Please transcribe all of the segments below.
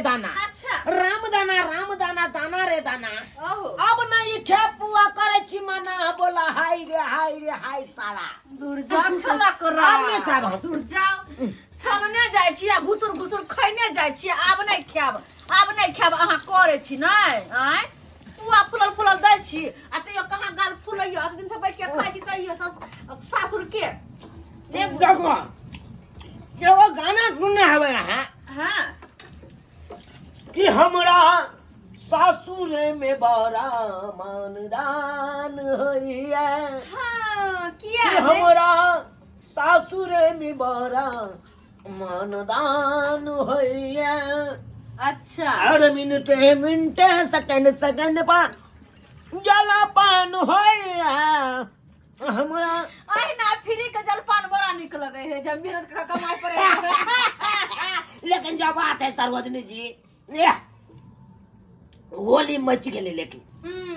दाना। अच्छा। राम दाना राम दाना दाना रे दाना। ओहो। अब नहीं खे पुआ करे छी मना, बोला हाय रे हाय रे हाय सारा। दूर जाओ खेला करा। आब नहि खायब हम। दूर जाओ, छानने जाइ छी आ घुसुर घुसुर खैने जाइ छी। आब नहि खायब, आब नहि खायब। अहाँ करै छी नहि? आँय, पुआ फुलल फुलल दै छी आ तैयो कहाँ गाल फुलैयो? अत दिन से बैठ के खाइ छी तैयो सासुर के देखो, एगो गाना सुनने हेबै अहाँ। हाँ। कि हमरा सासुरे में बड़ा मानदान होइया। हाँ, किया कि रे? हमरा सासुरे में बड़ा मानदान होइया। अच्छा। हर मिनटे मिनटे सेकंड सेकंड पर जलपान होइया हमरा। अहिना फ्री के जलपान बड़ा निक लगे है, जब मेहनत का कमाई पड़े है। लेकिन जब बात है सरोजनी जी, ये होली मच गेलै, लेकिन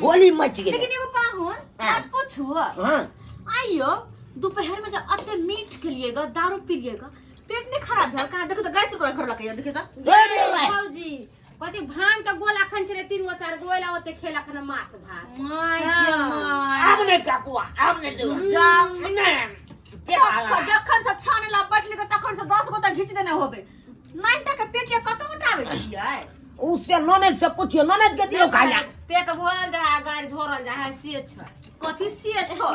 होली मच गेलै। लेकिन एगो पाहुन, हाँ। बात पूछू? हाँ। आइयो दोपहर में जब अते मीट खेलिएगा, दारू पीलिएगा, पेट नहीं खराब भेल? कहाँ देखो तो गैस पर घर लगे, देखियो तो। अरे वाह। भौजी, कथी भांग के गोला खन छले, तीन गो चार गो ओला ओते खेला खन माछ भात। My हाँ। गे my. आब नहीं कापुआ, आब नहीं देबो। जाओ। नहीं, पेट आ रहा है। जखन से छाने ला बैठली तखन से 10 गो तक घीच देने होबे। नाइन तक के पेट के कत मोटाबै छियै? उससे ननद से पूछियो, ननद के दियो खाला। पेट भरल जा है, गाड़ी झोरल जा है, से छै। कथी से छै?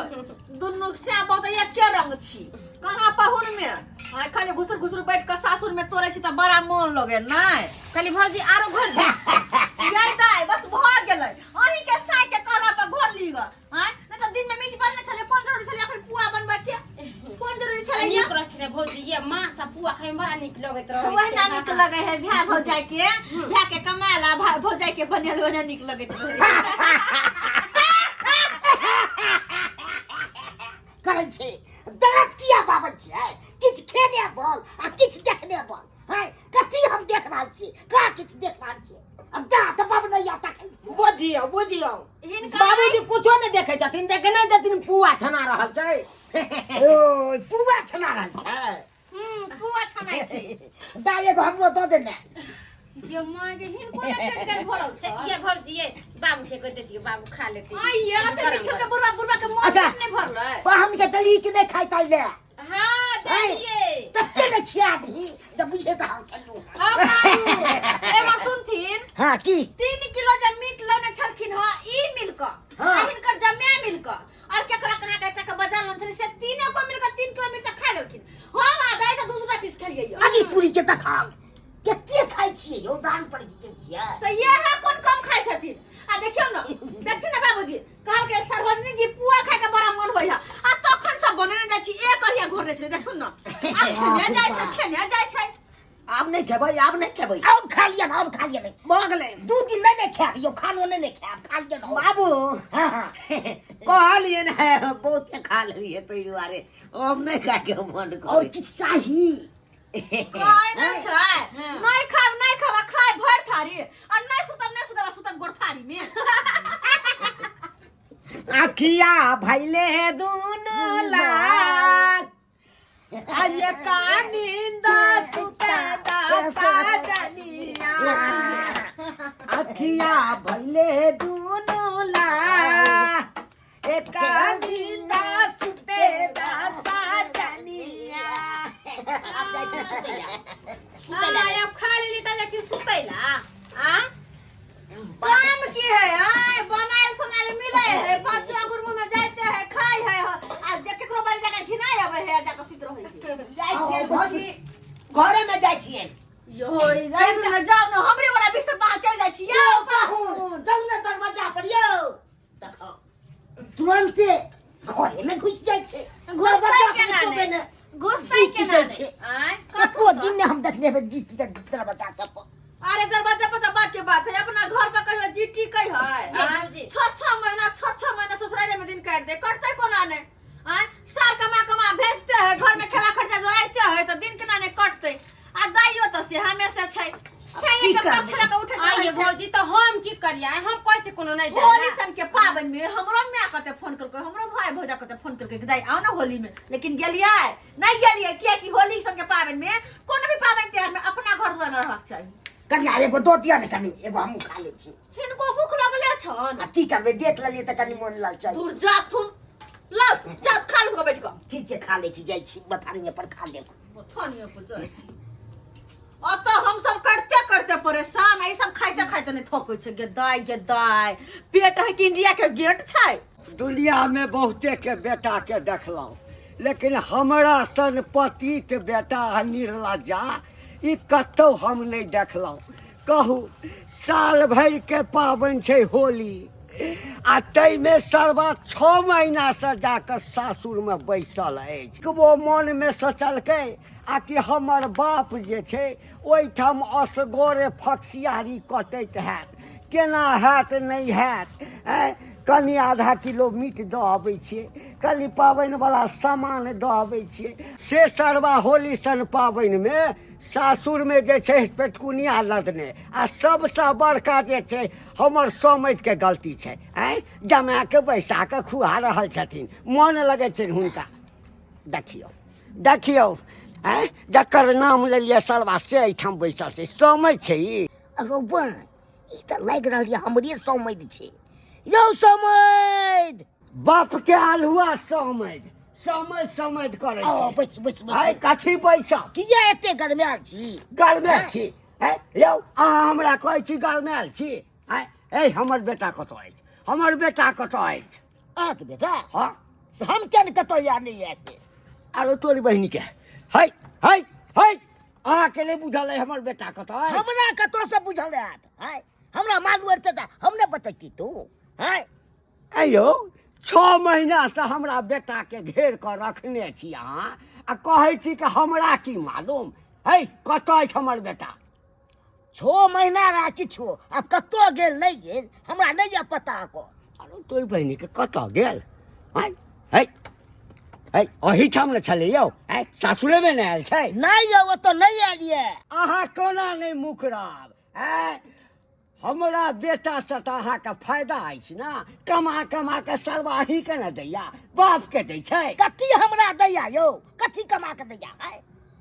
दुनू से बहुत एके रंग छी। कहाँ पाहुन में आइ खाली घुसुर घुसुर बैठ के सासुर में तोड़े छी त बड़ा मन लगे नै। कहली भौजी आरो घर दे। यै दाइ, बस भऽ गेलै। अहीं के साइ के कहला पर घर लीग आँय, नहि तऽ दिन में मीट बनने छलै, कोन जरूरी छलै अखन पुआ बनबै के? कोन जरूरी छलै? नीक रहै छै भौजी, ये माछ आ पुआ खाय में बड़ा नीक लगैत रहै। ओहिना नीक लगै है भाय भौजाई के, भाय के कमायल आ भाय भौजाई के बनल ओहिना नीक लगैत रहै। करै छै दाँत किया बाबै छियै? किछु खेने बोल आ किछु देखने बोल है। कथी हम देख रहल छी? कहाँ किछु देख रहल छी? अब दाँत बबनैया तखन छी। बुझियौ बुझियौ। हिनका बाबूजी कुछो नहि देखै छथिन, देखने छथिन पुआ छना रहल छै। ओ पुआ छना रहल छै। पुआ छनाइ छै। दाइ, एगो हमरो दऽ देने। ये माय के, हिनको ने पेट के भरल छै। ये भौजी, ये बाबू के कह देतियो, बाबू खा लेती। आइया ते मिठल के बुढ़वा बुढ़वा के मन अच्छा। नहीं भरलै। हम के दही के नहीं खाइ ताइ ले। हाँ, देलिए। तते ने खिया दही सब बुझे तऽ हम खेलू। हाँ बाबू। एमर सुनथिन। हाँ, की? 3 किलो जे मीट लौने छलखिन हँ ई मिलक हाँ। आ हिनकर जम्या मिलक और केकरा कना के एकटा के बजा लन छलै, से तीने को मिलक 3 किलो मीट तक खा गेलखिन। हम आ दाइ तऽ दू दूटा पीस खेलियै यौ। अजी तुरी के देखा कते खाइ छियै यौ, दारू पर घिचै छियै। तऽ इएह कोन कम खाइ छथिन? आ देखियौ ने, देखथिन ने बाबूजी, कहलकै सरोजनी जी पुआ खाय के बड़ा मन होइया आ तखन सब बनेने जाइ छी, एक अरिया घोरने छलै, देखथुन ने, आ खेने जाइ छै, खेने जाइ छै। आब नहि खेबै, आब नहि खेबै। आब खा लिअ ने, आब खा लिअ ने। भऽ गेलै। 2 दिन नहि ने खायब यौ, खानो नहि ने खायब, खा लिअ ने। बाबू। हाँ हाँ। कहलियै ने, बहुते खा लेलियै, ताहि दुआरे आब नहि खायके मन और करे। किछु चाही? कहै नहि छै नहि खाब नहि खाब आ खाय भरि थारी, आ नहि सुतब नहि सुतब आ सुतब गोर थारी में। अखिया भैले दुनो लाल, आये का नींद सुते साजनिया। अखिया भैले दुनो लाल, एक नींद सुते साजनिया। आब जाइ छी सुतैला, सुतैला। हाँ, अब खा लेली तऽ जाइ छी सुतैला आ काम की है? आय बनायल सुनायल मिले है, पाँच अंगुर मुंह में जाते है, खाय है, आ जे केकरो बारी जाके घिनाय आवे है आ जाके सुत रहै है। जाइ छियै भौजी, घरे में जाइ छियै। यो रात में जाओ न, हमरे वाला बिस्तर पर चल जाइ छी। यौ पाहुन, चल ने दरवाजा पर यौ। देखो, तुरंते घरे में घुसि जाइ छै। घुसतै दरवाजा केना पर नहि? ने घुसतै जीत केना जाइ नहि? छै। आँय, एको दिन ने हम देखने हेबै जीत के दरवाजा सब पर। अरे दरवाजा पर तऽ बात के बात है, अपना घर पर कहियो जीटी कहि है? ये आँय? भौजी। 6-6 महीना, 6-6 महीना ससुराले में दिन काटि दे, कटतै कोना नहि? आँय, साल कमा कमा भेजते है, घर में खेला खर्चा जोड़ाइते है, तऽ दिन केना नहि कटतै? आ दाइयो तऽ से हमेशा छै से की के करबै? पक्ष लऽ कऽ उठैत आइए रहै छै। भौजी, तऽ हम की करियै? हम कहै छी कोनो नहि जाय होली ला। सन के पाबनि में हमरो माय कते फोन केलकै, हमरो भाई भौजा कते फोन केलकै कि दाइ आउ ने होली में, लेकिन गेलियै नहि गेलियै, कियाकि होली सन के पाबनि में, कोनो भी पाबनि त्योहार में अपना घर दुआर में रहबाक चाही। कनिया एगो दऽ दिअ ने कनि एगो हमहूँ खा लै छी। हिनको भूख लगले छन। आ की करबै, देख लेलियै तऽ कनि मोन ललचाइ। दूर जाथुन, लाउ जाउ खा लू बैठ कऽ। ठीक छै, खा लै छी, जाइ छी बथानिये पर खा लेब। बथानिये पर जाइ छी। ओतऽ हमसब करते करते परेशान, आ ई सब खाइते खाइते नहि थकै छै। गे दाइ, गे दाइ, पेट है कि इंडिया के गेट छै? दुनियामे बहुते के बेटाके देखलहुँ, लेकिन हमरा सन पतित बेटा आ निर्लज्जा ई कतहु हम नहि देखलहुँ। कहू, साल भरिके पाबनि छै होली, आ ताहिमे सरबा 6 महीनासँ जाकऽ सासुरमे बैसल अछि। ओ मनमे सोचलकै आ कि हमर बाप जे छै ओहिठाम असगरे फक्सियारी कटैत हैत, केना हैत नहि हैत, आँय कनि आधा किलो मीट दऽ अबै छियै, कनि पाबनिवला सामान दऽ अबै छियै। से सरबा होली सन पाबनिमे सासुरमे जे छै पेटकुनिया लदने। आ सबसँ बड़का जे छै हमर समैधके गलती छै, आँय जमाके बैसा कऽ खुआ रहल छथिन, मन लगै छनि हुनका। देखियौ देखियौ, आँय जकर नाम लेलियै सरबा से एहिठाम बैसल छै, समैध छै ई। अरो बा, ई तऽ लागि रहल यऽ हमरे समैध छै। यौ समैध, बाप के आलुआ समैध समैध समैध करै आओ छै। बैस बैस बैस। आइ कथी बैसब? किया एते गरमायल छी? गरमायल छी? हे यौ, अहाँ हमरा कहै छी गरमायल छी? आँय, ए हमर बेटा कतऽ अछि? हमर बेटा कतऽ अछि? अहाँके बेटा? हँ। से हम किया ने कतऽ या नहि या से? आरो तोरी बहिनी के, है है है, अहाँके नहि बुझल अइ हमर बेटा कतऽ अछि? हमरा कतऽ से बुझल आयत? है हमरा मालूम अछि तऽ हम ने बतैती तू? है अयौ, 6 महीनासँ हमरा बेटाके घेर कऽ रखने छी अहाँ, आ कहै छी कि हमरा की मालूम। है कतऽ अछि हमर बेटा? 6 महीना रहा किछु, आब कतऽ गेल नहि गेल हमरा नहि यऽ पता को। अरे तोर बहिनीके कतऽ गेल? आँय है है, एहिठाम ने छलै यौ, आँय सासुरेमे ने आयल छै? नहि यौ, ओतऽ नहि आयल यऽ। अहाँ कोना नहि मुकरब? आँय हमरा बेटासँ तऽ अहाँके फायदा अछि ने, कमा कमा कऽ सरवा अहीँके ने दैया, बापके दै छै। कथी हमरा दैया यौ? कथी कमा कऽ दैया? है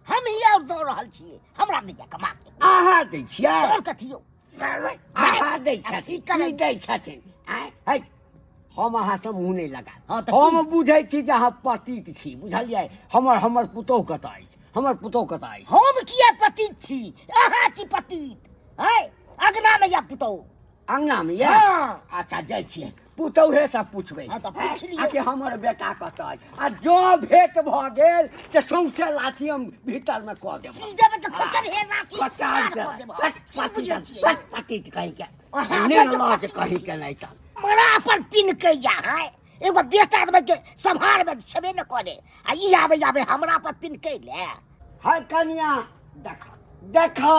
हम ही और दऽ रहल छियै, हमरा दैया कमा के। अहाँ दै छियै? और कथी यौ? अहाँ दै छथिन? की करै की दै छथिन? आँय है, हम अहाँसँ मुँह नहि लगायब। हँ, तऽ हम बुझै छी जे अहाँ पतित छी, बुझलियै? हमर हमर पुतोहु कतऽ अछि? हमर पुतोहु कतऽ अछि? हम किया पतित छी? अहाँ छी पतित। है अगना में या पुतोहु? अंगना में या? हाँ। अच्छा जाइ छियै, पुतौहे से पूछबै। हाँ, तऽ पूछि लियौ। आकि हमर बेटा कतऽ अछि, आ जँ भेंट भऽ गेल तऽ सौंसे लाठी हम भीतर मे कऽ देब। सीधे में तऽ खोचर हे लाठी खोचर ठाढ़ देब। कऽ देब। हट, की बुझै छियै? हट, पतित कहीं के अहाँ निर्लज पतित कहीं छी। के नहि तऽ मरा पर पिन के जा है, एगो बेटा देबै के सम्हार में छेबे न करे, आ ई आबे आबे हमरा पर पिन के ले। है कनिया, देख देखा,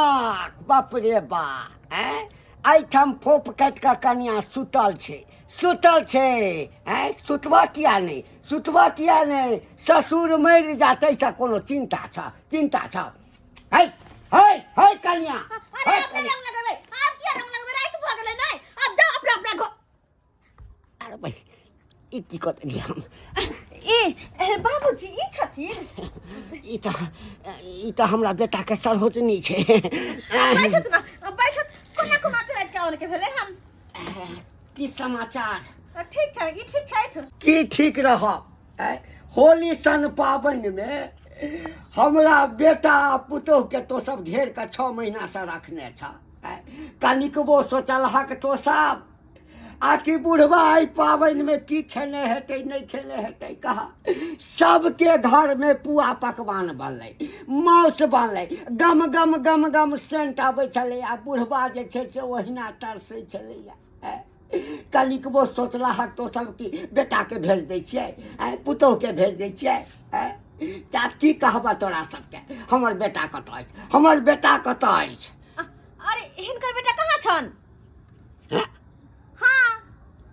बाप रे बा, ऐं एहिठाम फोप काटि कऽ कनिया सुतल छै, सुतल छै। ऐं सुतबा किया नहि, सुतबा किया नहि? ससुर मरि जातै से कोनो चिन्ता छ? चिन्ता छ? है है है कनिया, अरे है आब नहि कनिया। रंग लगेबै, आब किया रंग लगेबै? राति भऽ गेलै नहि, आब जाउ अपना अपना घर। अरे भाइ, ई की कऽ देलियै हम? ए ए, बाबूजी ई छथिन? ई तऽ हमरा बेटाके सरहोजनी छै। बैठत ना, बैठत। कोना कोना राति के आने के भेलै हन? की समाचार? ठीक छै, ई ठीक छथि? की ठीक रहब? आँय, होली सन पाबनिमे हमरा बेटा आ पुतोहुके तो सब घेर कऽ 6 महीनासँ रखने छ। आँय, कनिकबो सोचलहक तो सब आकि बुढ़वा एहि पाबनिमे की खेने हेतै नहि खेने हेतै? कहा सबके घरमे पुआ पकवान बनलै, मांस बनलै, गम गम गम गम सेंट आबै छलै, आ बुढ़वा जे छै से ओहिना तरसै छलैया। आँय, कनिकबो सोचलहक तो सब कि बेटाके भेज दै छियै, आँय पुतोहुके भेज दै छियै? आँय चा की कहबह तोरा सबके? हमर बेटा कतऽ अछि? हमर बेटा कतऽ अछि? अरे हिनकर बेटा कहाँ छन? हाँ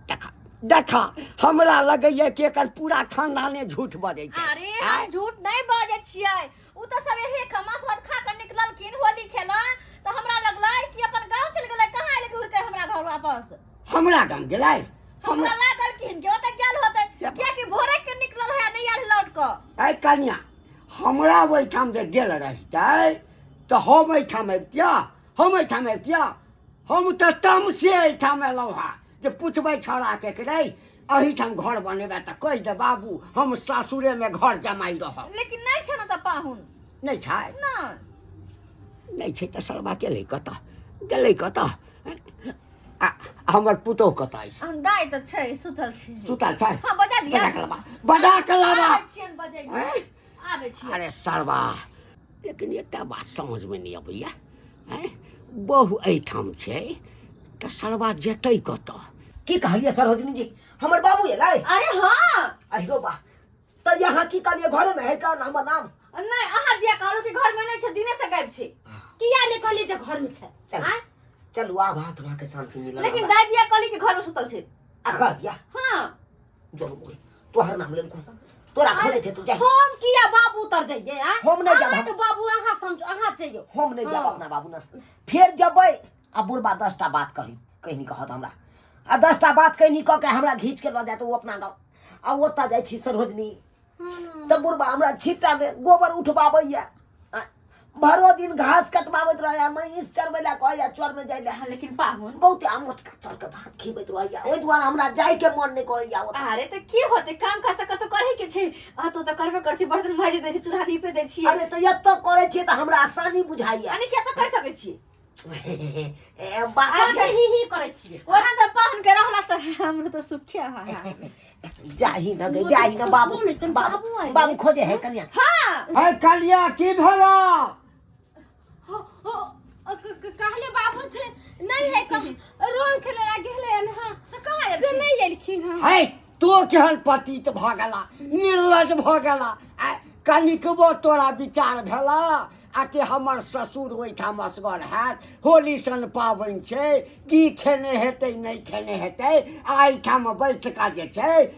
देखा देखा, हमरा लगैया कि एकर पूरा खानदाने झूठ बजै छै। अरे हम झूठ नहि बाजै छियै, उ तऽ सब एहे मांस भात खा कऽ निकललखिन होली खेलऽ, तऽ हमरा लगलै कि अपन गाँव चलि गेलै। कहाँ एलै घुरि के हमरा घर वापस? हमरा गाम गेलै? हमरा लागल कि हिनके ओतऽ गेल होतै, कियाकि भोरे के निकलल है, नहि आयल लौट कऽ। ऐ कनिया, हमरा ओहिठाम जे गेल रहितै तऽ हम एहिठाम अबितियै? हम एहिठाम अबितिया? हम तऽ तमसे एहिठाम एलहुँ हँ जे पुछबै छौड़ाके कि रे एहिठाम घर बनेबै तऽ कहि दे बाबू हम सासुरेमे घर जमाइ रहब। लेकिन नहि छै ने तऽ पाहुन नहि छै। नहि नहि छै तऽ सरबा गेलै कतऽ, गेलै कतऽ? आ हमर पुतोह कतऽ अछि? हम दाइ तऽ छै, सुतल छै। सुतल छै? हाँ, बजा दिया। बजा के लाबा, बजा के लाबा। आबै छियनि बजै। आँय? आबै छियनि। अरे सरबा, लेकिन एकटा बात समझमे नहि अबैया, आँय, बहु एहिठाम छै तऽ सरबा जेतै कतऽ? की कहलियै सरोजनी जी, हमर बाबू एलै? अरे हाँ। अहिरो बा, तऽ यहाँ की कहलियै, घरे में है का हमर नाम? नहि, अहाँ दिया कहलहुँ कि घर में नहि छै, दिने से गायब छै। किया नहि कहलियै जे घर में छै? चल। आँय? चलू, आब आत्मा के शांति मिलल। लेकिन हमरा। दाइ दिया कहली कि घर में सुतल छै। आ कह दिया। हाँ। जो बोल, तोहर नाम लेलको, तोरा खोले छै, तू जा। हम किया बाबू तर जइयै? आँय? हम नहि जायब। अहाँके बाबू अहाँ समझो, अहाँ जइयौ। हम नहि जायब। हाँ। अपना बाबू ना फेर जबै आ बुढ़बा 10टा बात कही कहनी कहत हमरा, आ 10टा बात कहनी कह के हमरा घीच के लऽ जायत ओ अपना गाँव। आ ओतऽ जाइ छी सरोजनी तऽ बुढ़बा हमरा छिट्टा में गोबर उठबाबैया, आ भरो दिन घास कटबाबैत रहैया, महींस चरबै लए कहैया, चर में जाइ लए। हाँ, लेकिन पाहुन बहुते आमोटका चर के भात खिबैत रहैया, ओहि दुआरे हमरा जाय के मन नहि करैया ओतऽ। अरे तऽ की होतै, काम काज तऽ कतौ करे के छै। अहाँ तो तऽ करबे करै छी, बर्तन माजि दै छी, चूल्हा नीपे दै छी। अरे तऽ एतऽ करै छियै तऽ हमरा आसानी बुझाइया। यानी कि एतऽ कर सकै छी। ए, बात अहाँ छै। ही ही करै छियै। ओना तऽ पाहुन के रहला से हमरो तऽ सुखे है। जाही न गे, जाही न बाबू। सुन, तन बाबू बाबू आइ बाबू खोजे है कनिया। हाँ। है कलिया, की भेला? हो, हो, कहले बाबू छै नहीं है, कह रोन खेले ला गेले हन। हाँ, से कहाँ से नहीं एलखिन हन। है तो केहन पतित भऽ गेला, निर्लज भऽ गेला। आ कनिकबो तोरा विचार भेला आ कि हमर ससुर ओहिठाम असगर हैत, होली सन पाबनि छै, की खेने हेतै नहि खेने हेतै, आ एहिठाम बैस कऽ जे छै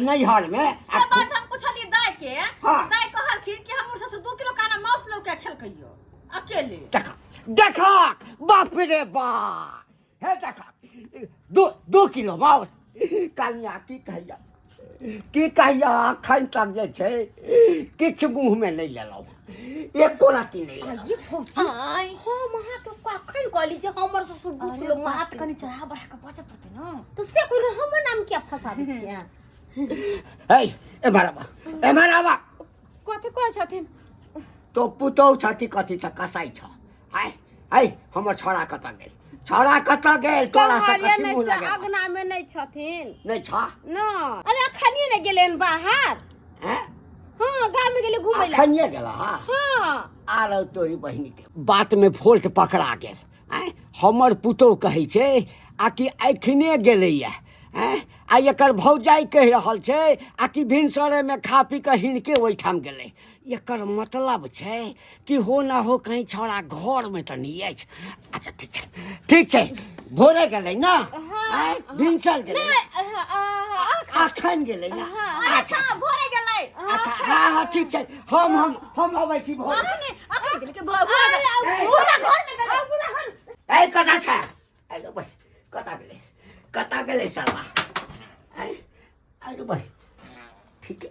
नैहरमे से बात हम पुछलियै दाइ के। हाँ। दाइ कहलखिन कि हमर ससुर 2 किलो काना मांस लऽ के खेलकैयो अकेले। देखा देखा, बाप रे बाप, हे देखा, 2 किलो मांस। कनिया की कहिया, की कहिया, अखन तक जे छै किछु मुँहमे नहि लेलहुँ, एको रत्ती नहि लेलहुँ। ये फौजी, आँय। हम अहाँके कखन कहली जे हमर ससुर 2 अरे किलो बात मांस? कनि चढ़ा बढ़ा के बजऽ पड़तै ने। तऽ से कोई हमर नाम किया फंसा दै छियै? है एम्हर आबा, एम्हर आबा। कथी कहै छथिन? तो पुतहु छथि, कथी छ, कसाई छ। हाय हाय, हमर छौड़ा कतऽ गेल? छौड़ा कतऽ गेल? तोरा से कहलियै कथी नहि मुँह से लगेबा? अगना में नहि छथिन। नहि छ? न, अरे अखनिये ने गेलै हन बाहर। हैं? हाँ, गाँव में गेलै घुमै लए। अखनिये गेला? हाँ। हाँ। आरो तोरी बहिनी के बात में फोल्ट पकड़ा गेल। आँय, हमर पुतोह कहै छै आ कि एखने गेलैया, आँय, आ एकर भौजाइ कहि रहल छै आ कि भिनसरेमे खा पी कऽ हिनके ओहिठाम गेलै। एकर मतलब छै कि हो ना हो कहीं छौड़ा घरमे तऽ नहि अछि। अच्छा ठीक छै, ठीक छै, भोरे गेलै ने? आँय, भिनसर गेलै? अखन गेलै ने? अच्छा, भोरे गेलै। अच्छा, हाँ हाँ, ठीक छै, हम हम हम अबै छी भोरे। अखने अखने गेलै कि भोरे गेलै? पूरा घर में गेलै। ए कता छै? अरे भाइ, कता गेलै, कता गेलै सरवा? आँय, अरे भाइ, ठीक है।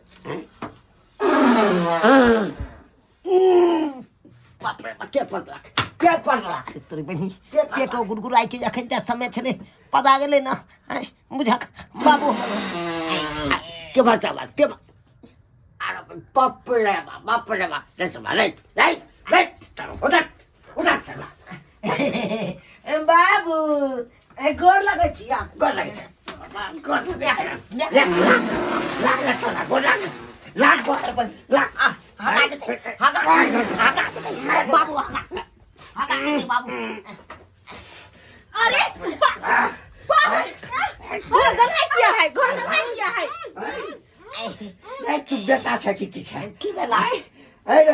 बाप रे बाप, के पड़लक, के पड़लक? तोरी बहिनी के पड़लक? पेटो गुड़गुड़ाइ के अखन तऽ समय छलै, पता गेलै ने। आँय, बुझक बाबू। के भरता बात के? अरे बाप रे बाप, बाप रे बाप, रे सरवा, रे रे रे, चलो उधर उधर सरवा। बाबू, ए, गोर लगै छी अहाँ। गोर लगै छै, गोर लगै छै। लाग लाग रे सरवा, गोर लाग, लाग, गोर लाग। हगा जेतै, हगा, हगा जेतै बाबू, हगा, हगा जेतै बाबू। अरे घर गन्हाई किया है? घर गन्हाई किया है? ए तू बेटा छै कि की छै? की भेला? अरे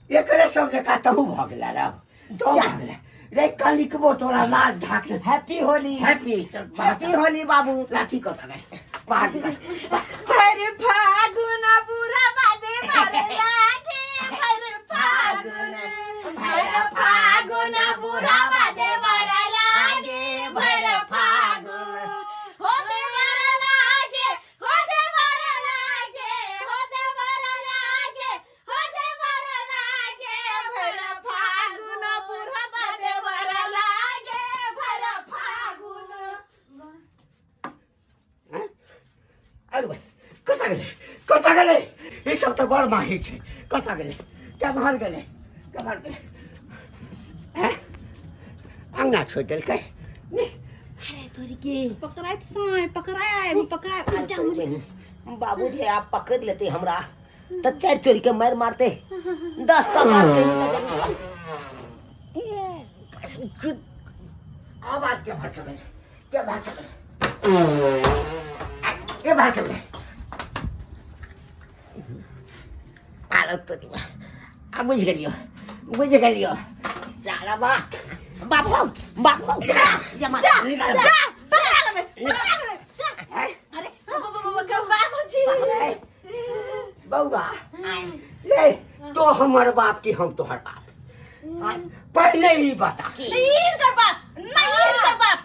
एकरे सब जकाँ तहु भऽ गेला रे, तहु भऽ गेला रे। कनिकबो तोरा लाज ढाक? हैप्पी होली, हैप्पी, चल। हैप्पी होली बाबू। लाठी कतऽ गए? बाहर निकल। भर फागुन बुरा बादे मारे लागे, भर फागुन, भर फागुन बुरा बादे मारे लागे, भर फागुन हो दे मारे लागे, हो दे मारे लागे, हो दे मारे लागे, हो दे मारे लागे, भर फागुन। कतऽ गेलै कतऽ गेलै ई सब तऽ बड़ माहिर छै कतऽ गेलै केम्हर गेलै केम्हर गेलै हैं अंगना छोड़ि देलकै नहि अरे तोरी के पकड़ाइत साँय पकड़ाय पकड़ाय बाबूजी आप पकड़ लेते हमरा तऽ चारि चोरी के मारि मारते 10 टा बात कही तऽ आवाज के भर के के भर के के भर के आरो तो आ बुझि गेलियो बुझि गेलियो चारा बा बाबू बाबू जा निकाल जा पकड़ा गेलै पकड़ा गेलै जा अरे बाबूजी बौआ ले तो हमर बाप की हम तोहर बाप पहले ही बता नहीं हिनकर बाप नहीं हिनकर बाप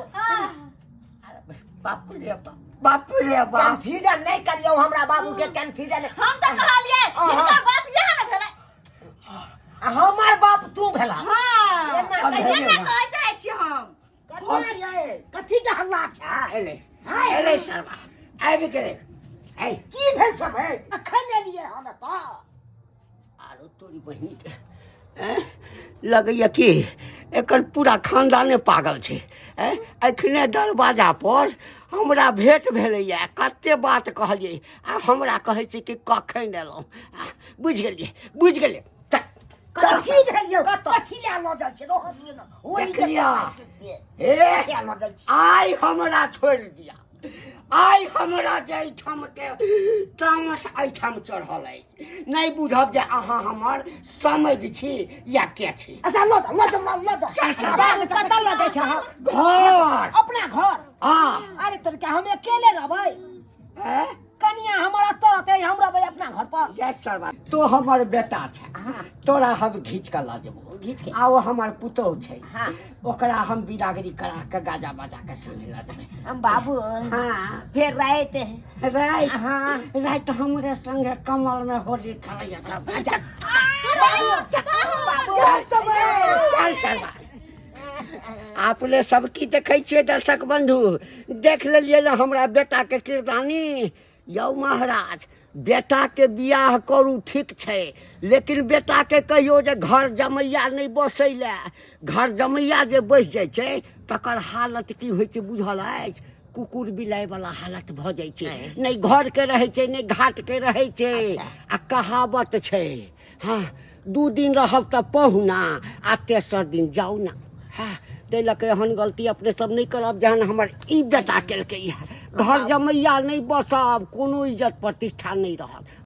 बाप रे बाप बाप रे बाप कंफ्यूजन नहीं करियो हमरा बाबू के कंफ्यूजन हम तऽ कहलियै हिनकर बाप इएह ने भेलै हमर बाप तू भेला हाँ एना अब कहिया भेलै एना ना। कहै चाहै छी हम कथी ये कथी के हल्ला छै एलै एलै सरवा आबि गेलै ऐ की भेल सब है अखन एलियै हन तऽ आरो तोरी बहिनी के ऐं? लगैया कि एकर पूरा खानदाने पागल छै ऐं? एखने दरवाजा पर हमरा भेंट भेलैया कते बात कहलियै आ हमरा कहै छै कि कखन एलहुँ आ, बुझि गेलियै बुझि गेलियै चल, चल कथी भेल यौ कथी लए लऽ जाइ छै रहऽ दियौ ने होली के देखलियै। छियै हे कथी लए लऽ जाइ छै आइ हमरा छोड़ि दिया आइ हमरा जाहिठाम के तामस एहिठाम चढ़ल अछि नहि बुझब जे अहाँ हमर समझ छी या के छी अच्छा लऽ जाउ लऽ जाउ लऽ जाउ चल चल बाबू कतऽ लऽ जाइ छह घर अपना घर हाँ अरे तोर के हम अकेले रहबै हैं? कनिया हमर एतऽ रहतै हम रहबै अपना घर पर जय सरवा तो हमर बेटा छै तोरा हम घीच के लऽ जेबो घीच के? आ ओ हमर पुतोह छै हाँ। ओकरा हम बिदागरी करा के गाजा बाजा के संगे लऽ जेबै हम बाबू हाँ फेर राति राति हाँ। राति हमरे संगे कमल में होली खेलैया सब चल बाबू चल सरवा अपने सब की देखै छियै दर्शक बंधु देख लेलियै ने हमरा बेटाके किरदानी यौ महाराज बेटाके बियाह करू ठीक छै लेकिन बेटाके कहियौ जे घर जमैया नहि बसै लए घर जमैया जे बसि जाइ छै तकर हालत की होइ छै बुझल अछि कुकुर बिलाइवला हालत भऽ जाइ छै नहि घरके रहै छै नहि घाटके रहै छै आ कहावत छै हँ 2 दिन रहब तऽ पहुना आ तेसर दिन जाउ ना हँ ताहि लऽ कऽ एहन गलती अपने सब नहि करब जेहन हमर ई बेटा केलकै घर जमैया नहि बसब कोनो इज्जत प्रतिष्ठा नहि रहत।